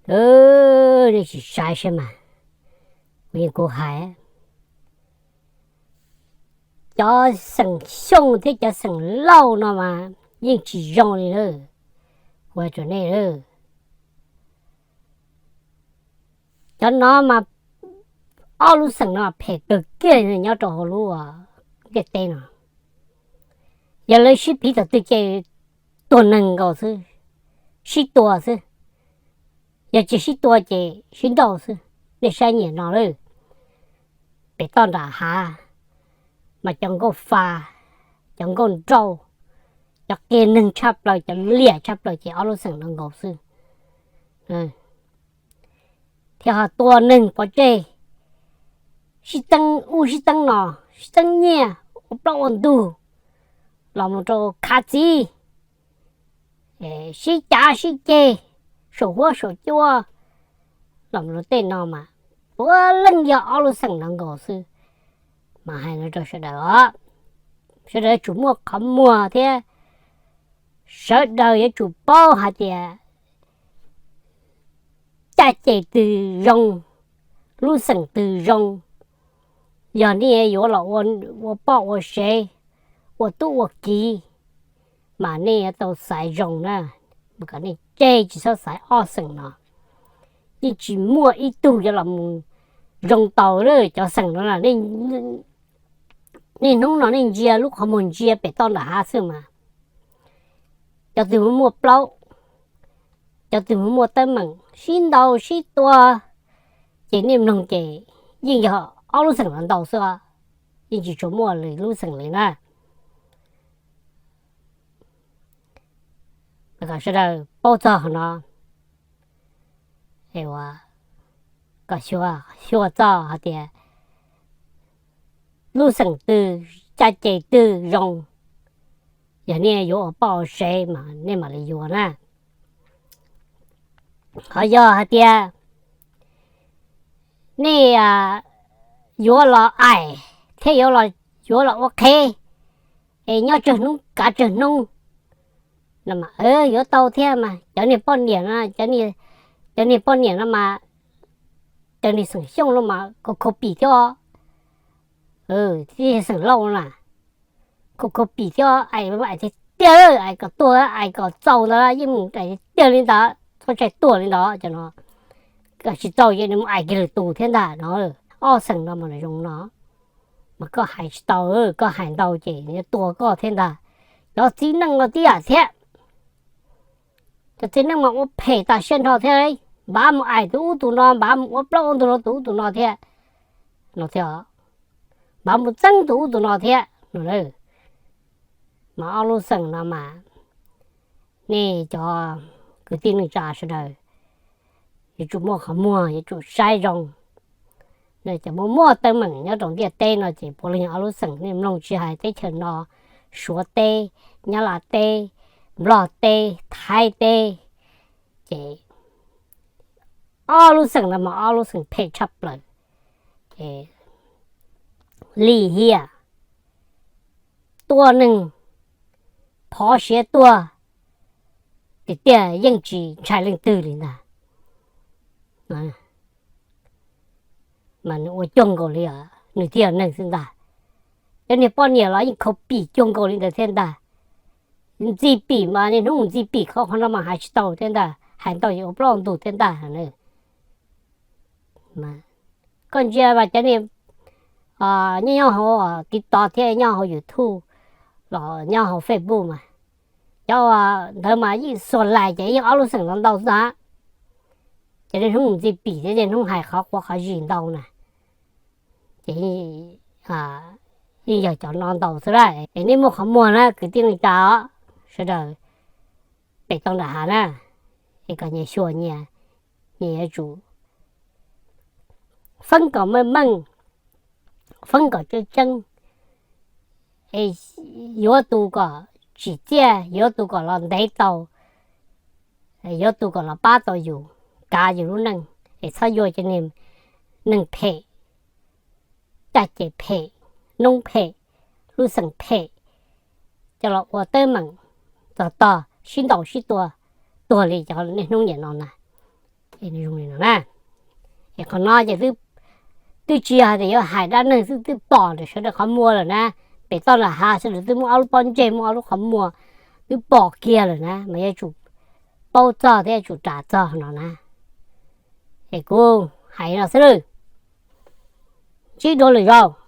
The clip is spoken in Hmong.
Nej tsis saib saib mas, kuv yeej kuv hais, cov xeem Xyooj thiab cov xeem Lauj no mas yeej tsis zoo li na. Ua rau nej, cov no mas, ob lub xeem no phem kawg kiag nyob rau hauv lub ntiaj teb no. Yog lawv sib phiv thaum twg ces tuag neeg nkaus xwb, sib tua xwb. Yog tsis sib tua ces sib nrauj xwb. Nej saib nyiam no lawm, pem toj nram hav mas cov nkauj fa, cov nkauj nrauj, cov qias neeg tshaj plaws, cov liam tshaj plaws ces ob lub xeem no nkaus xwb. Thiab ho tua neeg pov tseg, sib teeb ub sib teeb no, sib teeb nyiaj, ua plaub ua ntug, los mus rau khav txiv, sib cav sib ceg, saum huab saum cua, los mus rau tej no mas puav leej yog ob lub xeem no nkaus xwb. Mas hais no rau sawv daws os, sawv daws yuav tsum muaj qhov muag thiab sawv daws yuav tsum paub hais tias caj ces twg zoo, lub xeem twg zoo, yog nej yuav los ua poj ua sev, ua tub ua kiv, mas nej yuav tau xaiv zoo na, kom nej tseg tsis txhob xaiv ob xeem no. Yeej tsis muaj ib tug yuav los mus zoo tau cov xeem no. Niaj hnub no nej ntsia lub qhov muag ntsia pem toj nram hav xwb mas, cov twg muaj plaub, cov twg muaj teeb meem sib ntaus sib tua, ces nej mloog ces yeej yog ob lub xeem no ntau xwb, yeej tsis tshua muaj lwm lub xeem li na. Kom sawv daws paub txog qhov no, kom xyuas txog hais tias lub xeem twg, caj ces twg zoo, yog nej yuav ua poj ua sev mas nej mam li yuav na. Ho yog hais tias nej yuav los aim thiab yuav los ua qhev es nyob tsawg hnub kav tsawg hnub no mas yuav tau thiab mas. Cov niag poj niam no, cov niag poj niam no mas, cov niag xeem Xyooj no mas khaus khaus pim thiab, xeem Lauj na, khaus khaus pim thiab, aim aim tiag tiag, aim kom tuag aim kom txaus ntawd yeej mus aim tiag tiag li ntawd, txhob txhais tuag li ntawd cov no. Kom tsis txaus ces nws mus aim kiag lwm tus thiab ntag no. Ob xeem no mas zoo no, mas koj hais tsis tau, koj hais ntau ces nws yuav tua koj thiab ntag. Cov txiv neej los tib yam thiab, cov txiv neej mas ua phem tas siab nrho thiab, npav mus aim tus ub tus no, npav mus ua plaub ua ntug rau tus ub tus no thiab no thiab, npav mus txeeb tus ub tus no thiab no. Mas ob lub xeem no mas nej cov kwv tij neej tsa sawv daws yuav tsum muaj qhov muag, yuav tsum saib zoo. Cov muaj muaj teeb meem nyob rau ntiaj teb no ces puav leej yog ob lub xeem. Nej mloog tsis hais teb chaws no, Suav teb, Nyab Laj teb, Nplog teb, Thaib teb, ces ob lub xeem no mas ob lub xeem phem tshaj plaws. Lim hiam, tua neeg, phov siav tuag, tiag tiag yeej tsis ntshai leej twg li ntag. Mas nws ua cuag nkaus li nws thiaj yog neeg xwb ntag. Cov niag poj niam los yeej khaus pim cuag nkaus li ntawd thiab ntag. Ntxi pim mas niaj hnub mus ntxi pim qhov, qhov no mas hais tsis tau thiab ntag, hais ntau ces ua plaub ntug thiab ntag. Koj ntsia mas cov niag nyob nyob hauv TikTok thiab nyob hauv YouTube los nyob hauv Facebook mas, cov ntawd mas yeej xuas lais ces yeej ob lub xeem no ntau xwb ntag. Ces niaj hnub mus ntxi pim thiab niaj hnub hais qhov quav qhov zis ntau na, ces yeej yog cov no ntau xwb lawm. Es nej muaj qhov muag na kwv tij neej tsa os, sawv daws pem toj nram hav na, es kom nyias xyuas nyias, nyias yuav tsum feeb kom meej meej, feeb kom tseeb tseeb, yuav tus kom tsim txiaj, yuav tus kom los ntev tau, yuav tus kom los pab tau yus, kav yus lub neej, es txhob yuav cov neeg phem, caj ces phem, noob phem, lub xeem phem, coj los ua teeb meem txog tog sib ntaus sib tua tuag li cov niaj hnub niam no na. Es nws zoo li no na. Es qhov no ces twb tsis yog hais tias yuav hais dab neeg xwb, twb pom ntawm sawv daws qhov muag lawm na. Pem toj nram hav sawv daws twb muaj ob lub pob ntseg, muaj ob lub qhov muag, twb pom kiag lawm na, mas yuav tsum paub txog thiab yuav tsum ras txog no na. Es kuv hais no xwb lawm, ntsib dua lwm zaus